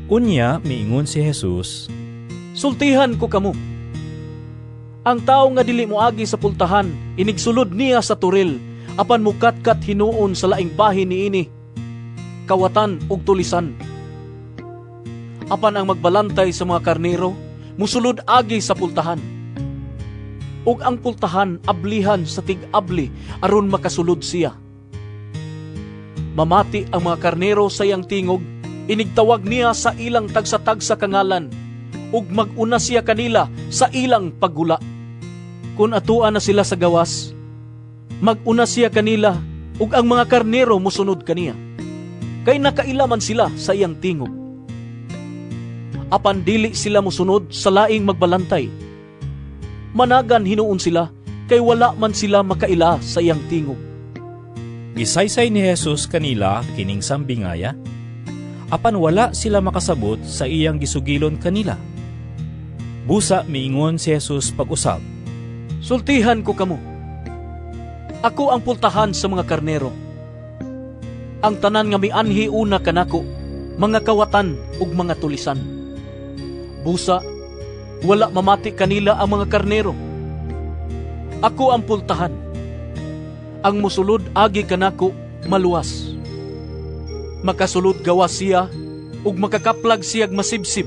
Unya miingon si Jesus, "Sultihan ko kamo. Ang tawo nga dili moagi sa pultahan, inigsulod niya sa toril, apan mukatkat hinuon sa laing bahin niini, kawatan ug tulisan. Apan ang magbalantay sa mga karnero, musulod agi sa pultahan. Ug ang pultahan ablihan sa tig-abli aron makasulod siya. Mamati ang mga karnero sa iyang tingog, inigtawag niya sa ilang tagsa-tagsa ka ngalan, ug mag-una siya kanila sa ilang paggula. Kung atoa na sila sa gawas, mag-una siya kanila ug ang mga karnero mosunod kaniya. Kay nakaila man sila sa iyang tingog. Apan dili sila mosunod sa laing magbalantay. Managan hinuon sila kay wala man sila makaila sa iyang tingog." Gisaysay ni Jesus kanila kining sambingaya, apan wala sila makasabot sa iyang gisugilon kanila. Busa miingon si Jesus pag-usab, "Sultihan ko kamo. Ako ang pultahan sa mga karnero. Ang tanan nga mianhi una kanako, mga kawatan ug mga tulisan. Busa, wala mamati kanila ang mga karnero. Ako ang pultahan. Ang musulod agi kanako maluwas. Makasulod gawas siya ug makakaplag siyag masibsib.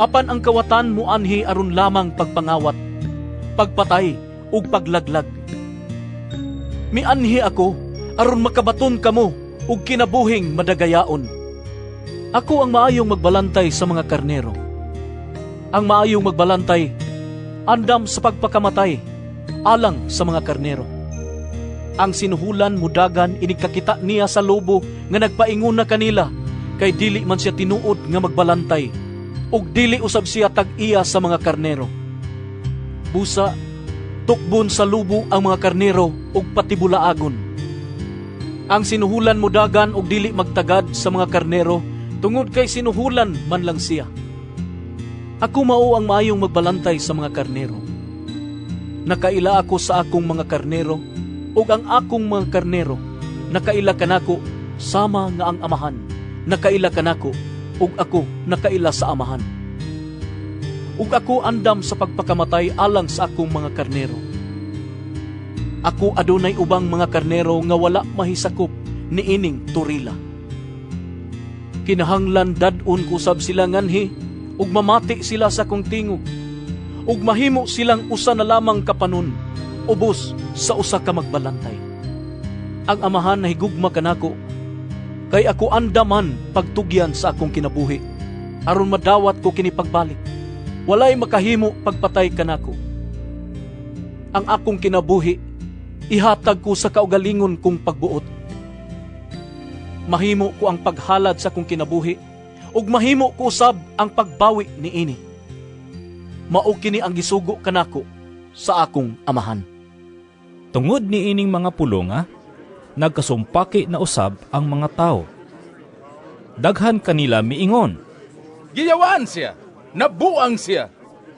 Apan ang kawatan muanhi aron lamang pagpangawat, pagpatay ug paglaglag. Mianhi ako aron makabaton kamo og kinabuhing madagayaon. Ako ang maayong magbalantay sa mga karnero. Ang maayong magbalantay andam sa pagpakamatay alang sa mga karnero. Ang sinuhulan mudagan inigkakita niya sa lobo nga nagpainguna kanila, kay dili man siya tinuod nga magbalantay ug dili usab siya tag-iya sa mga karnero. Busa, tukbon sa lobo ang mga karnero ug patibulaagon. Ang sinuhulan mudagan og dili magtagad sa mga karnero tungod kay sinuhulan man lang siya. Ako mao ang maayong magbalantay sa mga karnero. Nakaila ako sa akong mga karnero ug ang akong mga karnero nakaila kanako, sama nga ang Amahan nakaila kanako ug ako nakaila sa Amahan. Ug ako andam sa pagpakamatay alang sa akong mga karnero. Ako adunay ubang mga karnero nga wala mahisakop niining torila. Kinahanglan dad-on ko sab sila nganhi ug mamati sila sa akong tingog ug mahimo silang usa na lamang ka panon ubos sa usa ka magbalantay. Ang Amahan nahigugma kanako kay ako andaman pagtugyan sa akong kinabuhi aron madawat ko kini pagbalik. Walay makahimo pagpatay kanako. Ang akong kinabuhi ihatag ko sa kaugalingon kong pagbuot. Mahimo ko ang paghalad sa akong kinabuhi ug mahimo ko usab ang pagbawi niini. Mao kini ang gisugo kanako sa akong Amahan." Tungod niining mga pulonga, nagkasumpaki na usab ang mga tao. Daghan kanila miingon, "Giyawaan siya, nabuang siya.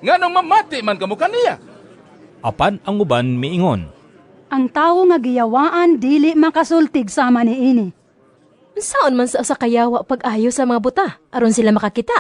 Nganong mamati man kamo kaniya?" Apan ang uban miingon, "Ang tawo nga giyawaan dili makasultig sama niini." Unsaon man sa usa ka yawa pag-ayo sa mga buta aron sila makakita?